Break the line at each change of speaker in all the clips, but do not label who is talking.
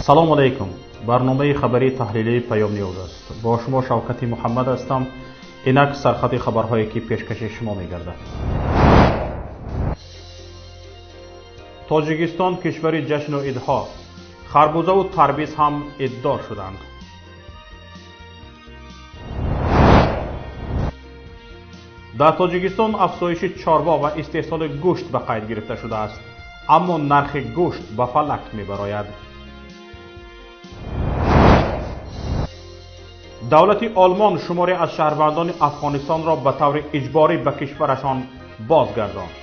Салом алейкум. Барномаи хабарии таҳлилии Паём Ньюз аст. Бо шумо Шавкати Муҳаммад ҳастам. Инак сархати хабарҳое ки пешкаши шумо мегардад. Тоҷикистон кишвари ҷашну идҳо. Харбузаву тарбиз ҳам иддор шуданд. Дар Тоҷикистон афзоиши чорво ва истеҳсоли гӯшт ба қайд гирифта шудааст, аммо нархи гӯшт ба фалак мебарояд. Давлати Олмон шуморе аз шаҳрвандони Афғонистонро ба таври иҷборӣ ба кишварашон бозгардонд.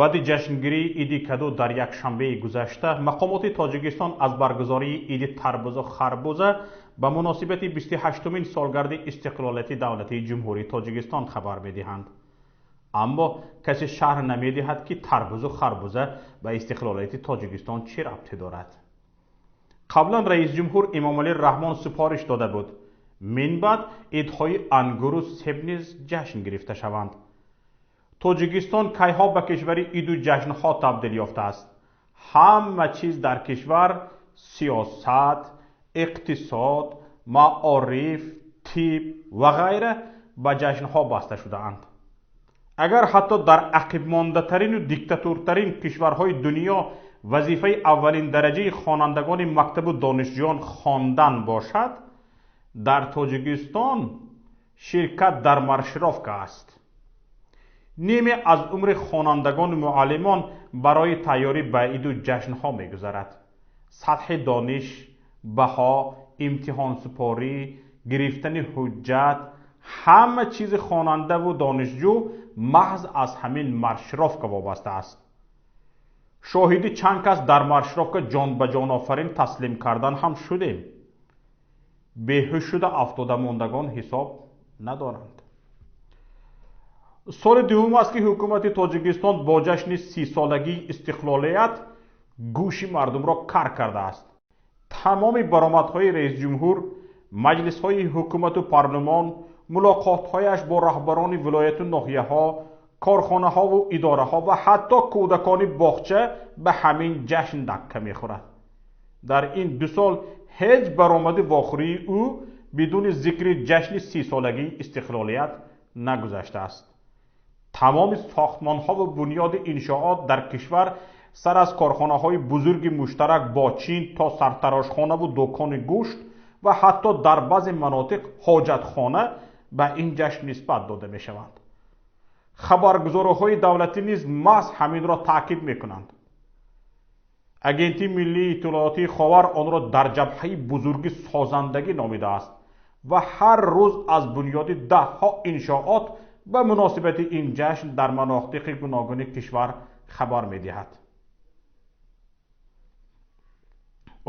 Баъди ҷашнгирии иди каду дар якшанбеи гузашта, мақомоти Тоҷикистон аз баргузории иди тарбузу харбуза ба муносибати 28-умин солгарди истиқлолияти давлатии Ҷумҳурии Тоҷикистон хабар медиҳанд. Аммо касе шарҳ намедиҳад, ки тарбузу харбуза ба истиқлолияти Тоҷикистон чӣ рабте дорад. Қаблан раисҷумҳур Эмомалӣ Раҳмон супориш дода буд, минбаъд идҳои ангуру себ низ ҷашн гирифта шаванд. Тоҷикистон кайҳо ба кишвари иду ҷашнҳо табдил ёфтааст. Ҳама чиз дар кишвар сиёсат, иқтисод, маориф, тиб ва ғайра ба ҷашнҳо баста шудаанд. Агар ҳатто дар ақибмондатарину диктатуртарин кишварҳои дунё вазифаи аввалин дараҷаи хонандагони мактабу донишҷӯён хондан бошад, дар Тоҷикистон ширкат дар маршировка аст. Ниме аз умри хонандагону муаллимон барои тайёрӣ ба иду ҷашнҳо мегузарад. Сатҳи дониш, баҳо, имтиҳонсупорӣ, гирифтани ҳуҷҷат, ҳама чизи хонандаву донишҷӯ маҳз аз ҳамин маршировка вобаста аст. Шоҳиди чанд кас дар маршировка ҷонбаҷонофарин таслим кардан ҳам шудем. Беҳуш шуда афтодамондагон ҳисоб надоранд. Соли дуввум аст, ки ҳукумати Тоҷикистон бо ҷашни 30-солагии истиқлолият гӯши мардумро кар кардааст. Тамоми баромадҳои раисҷумҳур, маҷлисҳои ҳукумату парлумон, мулоқотҳояш бо раҳбарони вилояту ноҳияҳо, корхонаҳову идораҳо ва ҳатто кӯдакони боғча ба ҳамин ҷашн дакка мехӯрад. Дар ин 2 сол ҳеҷ баромади вохӯрии ӯ бидуни зикри ҷашни 30-солагии истиқлолият нагузаштааст. Тамоми сохтмонҳову бунёди иншоот дар кишвар сар аз корхонаҳои бузурги муштарак бо Чин то сартарошхонаву дукони гӯшт ва ҳатто дар баъзе манотиқ ҳоҷатхона ба ин ҷашн нисбат дода мешаванд. Хабаргузориҳои давлатӣ низ маҳз ҳаминро таъкид мекунанд. Агентии миллии иттилоотии Ховар онро дар ҷабҳаи бузурги созандагӣ номидааст ва ҳар рӯз аз бунёди даҳҳо иншоот ба муносибати ин ҷашн дар манотиқи гуногуни кишвар хабар медиҳад.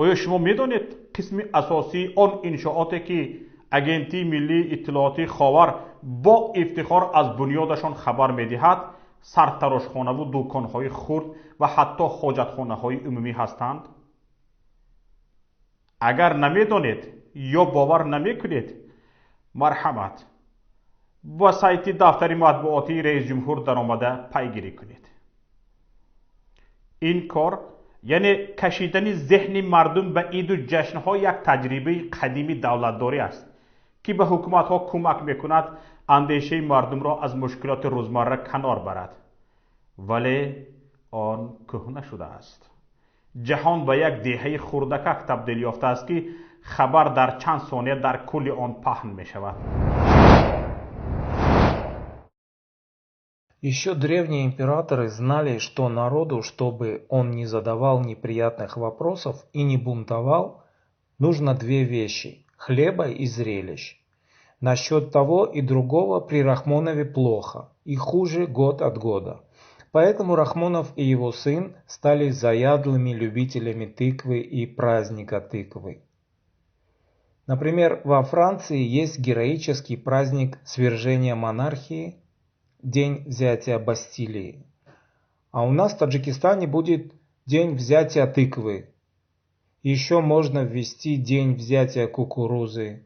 Оё шумо медонед қисми асосии он иншооте ки Агентии миллии иттилоотии Ховар бо ифтихор аз бунёдашон хабар медиҳад, сартарошхонаву дуконҳои хурд ва ҳатто ҳоҷатхонаҳои умумӣ ҳастанд? Агар намедонед ё бовар намекунед, марҳамат, ба сайти дафтари матбуотии раисҷумҳур даромада пайгирӣ кунед. Ин кор, яъне кашидани зеҳни мардум ба иду ҷашнҳо, як таҷрибаи қадими давлатдорӣ аст, ки ба ҳукуматҳо кӯмак мекунад андешаи мардумро аз мушкилоти рӯзмарра канор барад. Вале он кӯҳна шудааст. Ҷаҳон ба як деҳаи хурдакак табдил ёфтааст, ки хабар дар чанд сония дар кулли он паҳн мешавад.
Еще древние императоры знали, что народу, чтобы он не задавал неприятных вопросов и не бунтовал, нужно две вещи – хлеба и зрелищ. Насчет того и другого при Рахмонове плохо, и хуже год от года. Поэтому Рахмонов и его сын стали заядлыми любителями тыквы и праздника тыквы. Например, во Франции есть героический праздник свержения монархии, день взятия Бастилии. А у нас в Таджикистане будет день взятия тыквы. Еще можно ввести день взятия кукурузы,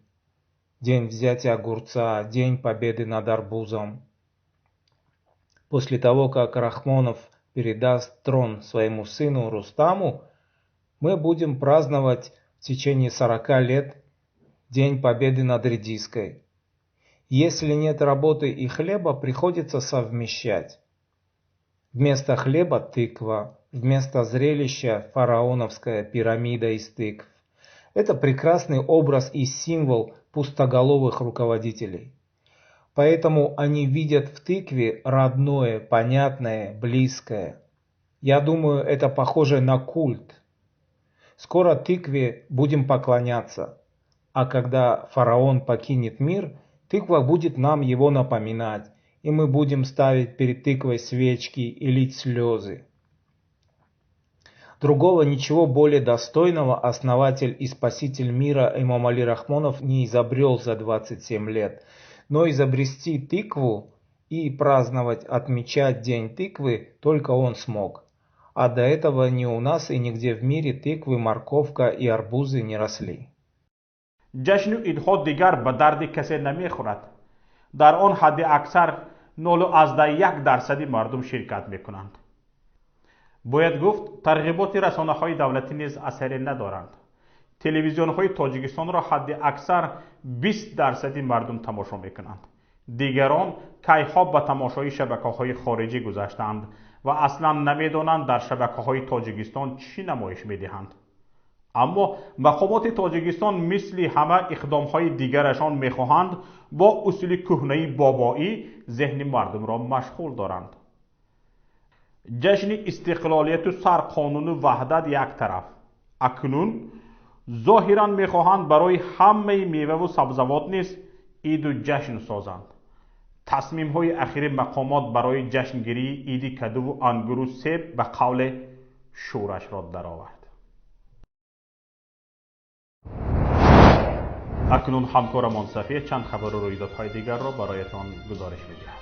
день взятия огурца, день победы над арбузом. После того, как Рахмонов передаст трон своему сыну Рустаму, мы будем праздновать в течение 40 лет День Победы над редиской. Если нет работы и хлеба, приходится совмещать. Вместо хлеба тыква, вместо зрелища фараоновская пирамида из тыкв. Это прекрасный образ и символ пустоголовых руководителей. Поэтому они видят в тыкве родное, понятное, близкое. Я думаю, это похоже на культ. Скоро тыкве будем поклоняться, а когда фараон покинет мир, тыква будет нам его напоминать, и мы будем ставить перед тыквой свечки и лить слезы. Другого ничего более достойного основатель и спаситель мира Эмомали Рахмонов не изобрел за 27 лет. Но изобрести тыкву и праздновать, отмечать День тыквы только он смог. А до этого ни у нас и нигде в мире тыквы, морковка и арбузы не росли.
Ҷашну идҳо дигар ба дарди касе намехӯрад. Дар он ҳадди аксар 0,1% мардум ширкат мекунанд. Бояд гуфт, тарғиботи расонаҳои давлатӣ низ асаре надоранд. Телевизионҳои Тоҷикистонро ҳадди аксар 20% мардум тамошо мекунанд. Дигарон кайҳо ба тамошои шабакаҳои хориҷӣ гузаштаанд ва аслан намедонанд дар шабакаҳои Тоҷикистон чӣ намоиш медиҳанд. Аммо мақомоти Тоҷикистон мисли ҳама иқдомҳои дигарашон мехоҳанд бо усули кӯҳнаи бобоӣ зеҳни мардумро машғул доранд. Ҷашни истиқлолияту сарқонуну ваҳдат як тараф. Акнун зоҳиран мехоҳанд барои ҳамаи меваву сабзавот низ иду ҷашн созанд. Тасмимҳои ахири мақомот барои ҷашнгирии иди кадуву ангуру себ ба қавле шӯрашро даровард. Акнун ҳамкорамон Сафия чанд хабару рӯйдодҳои дигарро бароятон гузориш медиҳад.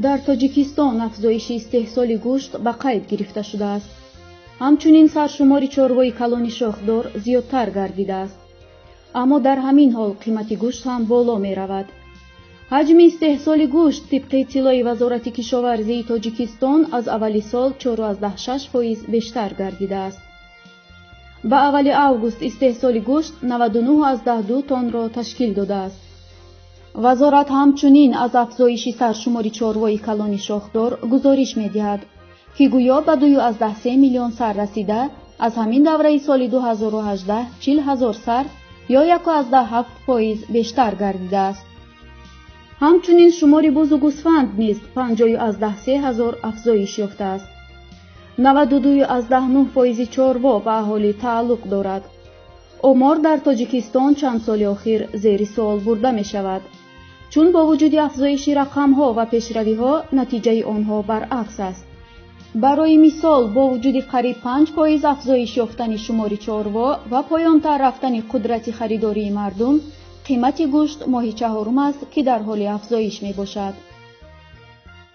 Дар Тоҷикистон афзоиши истеҳсоли гӯшт ба қайд гирифта шудааст. Ҳамчунин саршумори чорвои калони шохдор зиёдтар гардидааст. Аммо дар ҳамин ҳол қимати гӯшт ҳам боло меравад. Ҳаҷми истеҳсоли гӯшт тибқи иттилои Вазорати кишоварзии Тоҷикистон аз аввали сол 4,6% бештар гардидааст. Ба аввали август истеҳсоли гӯшт 99,2 тоннро ташкил додааст. Вазорат ҳамчунин аз афзоиши саршумори чорвои калони шохдор гузориш медиҳад, ки гӯё ба 2,3 миллион сар расида, аз ҳамин давраи соли 2018 40 ҳазор сар ё 1,7% бештар гардидааст. Ҳамчунин шумори бузу гӯсфанд низ 50,3 ҳазор афзоиш ёфтааст. 92,9% чорво ба аҳолӣ тааллуқ дорад. Омор дар Тоҷикистон чанд соли охир зери суол бурда мешавад, чун бо вуҷуди афзоиши рақамҳо ва пешравиҳо натиҷаи онҳо баръакс аст. Барои мисол, бо вуҷуди қариб 5% афзоиш ёфтани шумори чорво ва поёнтар рафтани қудрати харидории мардум, қимати гӯшт моҳи чаҳорум аст, ки дар ҳоли афзоиш мебошад.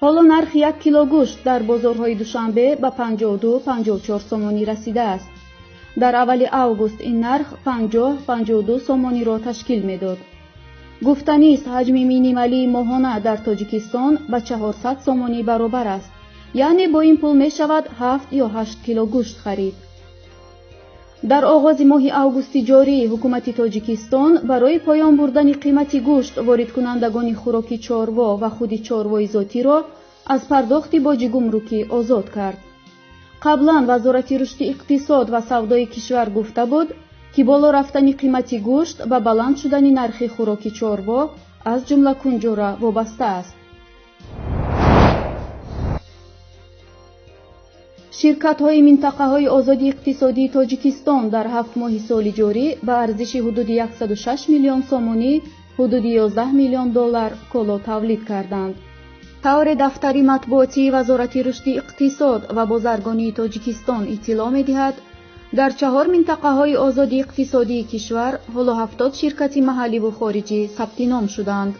Ҳоло нархи 1 кило гӯшт дар бозорҳои Душанбе ба 52-54 сомонӣ расидааст. Дар аввали август ин нарх 50-52 сомониро ташкил медод. Гуфтанист, ҳаҷми минималии моҳона дар Тоҷикистон ба 400 сомонӣ баробар аст. Яъне бо ин пул мешавад 7 ё 8 кило гӯшт харид. Дар оғози моҳи августи ҷорӣ ҳукумати Тоҷикистон барои поён бурдани қимати гӯшт воридкунандагони хӯроки чорво ва худи чорвои зотиро аз пардохти боҷи гумрукӣ озод кард. Қаблан Вазорати рушди иқтисод ва савдои кишвар гуфта буд, ки боло рафтани қимати гӯшт ба баланд шудани нархи хӯроки чорво аз ҷумла кунҷора вобаста аст. Ширкатҳои минтақаҳои озоди иқтисодии Тоҷикистон дар 7 моҳи соли ҷорӣ ба арзиши ҳудуди 106 миллион сомонӣ ҳудуди 11 миллион доллар коло тавлид карданд. Тавре дафтари матбуотии Вазорати рушди иқтисод ва бозаргонии Тоҷикистон иттилоъ медиҳад, дар 4 минтақаҳои озоди иқтисодии кишвар ҳоло 70 ширкати маҳалливу хориҷӣ сабти ном шуданд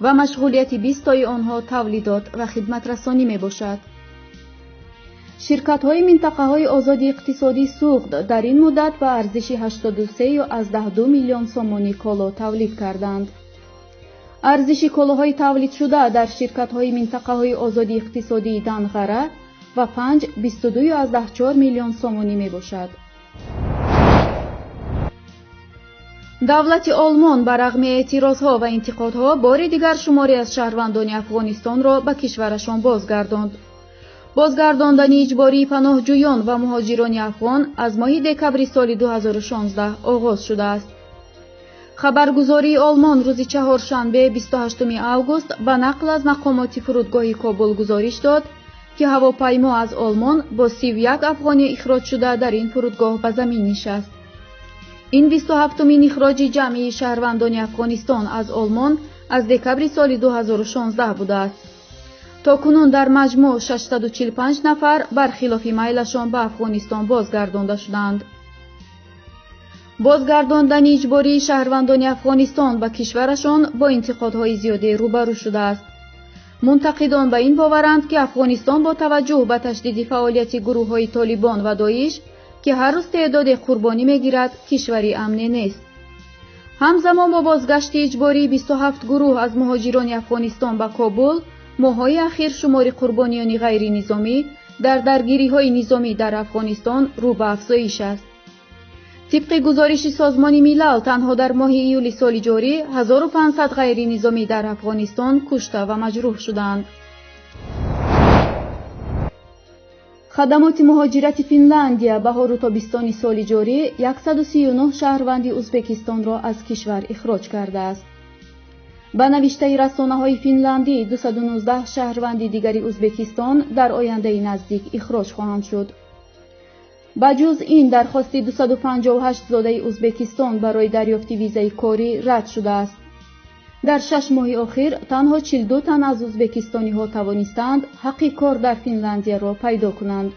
ва машғулияти 20 тои онҳо тавлидот ва хидматрасонӣ мебошад. Ширкатҳои минтақаҳои озоди иқтисодии Суғд дар ин муддат ба арзиши 83,2 миллион сомонӣ коло тавлид карданд. Арзиши колоҳои тавлидшуда дар ширкатҳои минтақаҳои озоди иқтисодии Данғара ва Панҷ 22,4 миллион сомонӣ мебошад. Давлати Олмон ба рағми эътирозҳо ва интиқодҳо бори дигар шуморе аз шаҳрвандони Афғонистонро ба кишварашон бозгардонд. Бозгардондани иҷбории паноҳҷӯён ва муҳоҷирони афғон аз моҳи декабри соли 2016 оғоз шудааст. Хабаргузории Олмон рӯзи чаҳоршанбе 28 август ба нақл аз мақомоти фурудгоҳи Кобул гузориш дод, ки ҳавопаймо аз Олмон бо 31 афғони ихроҷшуда дар ин фурудгоҳ ба замин нишаст. Ин 27-умин ихроҷи ҷамъии шаҳрвандони Афғонистон аз Олмон аз декабри соли 2016 будааст. То кунун дар маҷмӯъ 645 нафар бархилофи майлашон ба Афғонистон бозгардонда шуданд. Бозгардондани иҷбории шаҳрвандони Афғонистон ба кишварашон бо интиқодҳои зиёде рӯбарӯ шудааст. Мунтақидон ба ин боваранд, ки Афғонистон бо таваҷҷӯҳ ба ташдиди фаъолияти гурӯҳҳои Толибон ва Доиш, ки ҳар рӯз теъдоде қурбонӣ мегирад, кишвари амне нест. Ҳамзамон бо бозгашти иҷбории 27 гурӯҳ аз муҳоҷирони Афғонистон ба Кобул, моҳҳои ахир шумори қурбониёни ғайринизомӣ дар даргириҳои низомӣ дар Афғонистон рӯ ба афзоиш аст. Тибқи гузориши Созмони Милал, танҳо дар моҳи июли соли ҷорӣ 1500 ғайринизомӣ дар Афғонистон кушта ва маҷрӯҳ шуданд. Хадамоти муҳоҷирати Финляндия баҳору тобистони соли ҷорӣ 139 шаҳрванди Узбекистонро аз кишвар ихроҷ кардааст. Ба навиштаи расонаҳои финляндӣ, 219 шаҳрванди дигари Узбекистон дар ояндаи наздик ихроҷ хоҳанд шуд. Ба ҷуз ин, дархости 258 зодаи Узбекистон барои дарёфти визаи корӣ рад шудааст. Дар 6 моҳи охир танҳо 42 тан аз узбекистониҳо тавонистанд ҳаққи кор дар Финляндияро пайдо кунанд.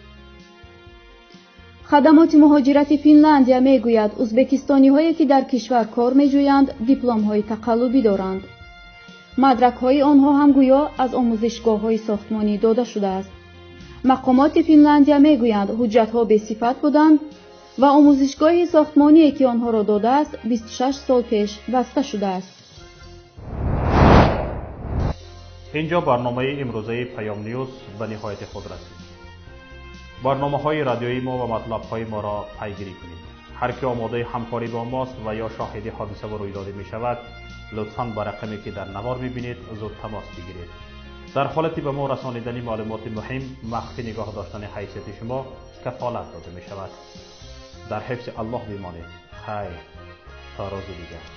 Хадамоти муҳоҷирати Финляндия мегӯяд, узбекистониҳое ки дар кишвар кор меҷӯянд, дипломҳои тақаллубӣ доранд. Мадракҳои онҳо ҳам гӯё аз омӯзишгоҳҳои сохтмонӣ дода шудааст. Мақомоти Финляндия мегӯянд, ҳуҷҷатҳо бесифат буданд ва омӯзишгоҳи сохтмоние, ки онҳоро додааст, 26 сол пеш баста шудааст.
Инҷо барномаи имрӯзаи Паём Ньюз ба ниҳояти худ расид. Барномаҳои радиои мо ва матлабҳои моро пайгирӣ кунед. Ҳар ки омодаи ҳамкорӣ бо мост ва ё шоҳиди ҳодиса ва рӯйдодӣ мешавад, лутфан ба рақаме ки дар навор мебинед зуд тамос бигиред. Дар ҳолати ба мо расонидани маълумоти муҳим, махфӣ нигоҳ доштани ҳайсияти шумо кафолат дода мешавад. Дар ҳифзи Аллоҳ бимонед. Хайр, то рӯзи дигар.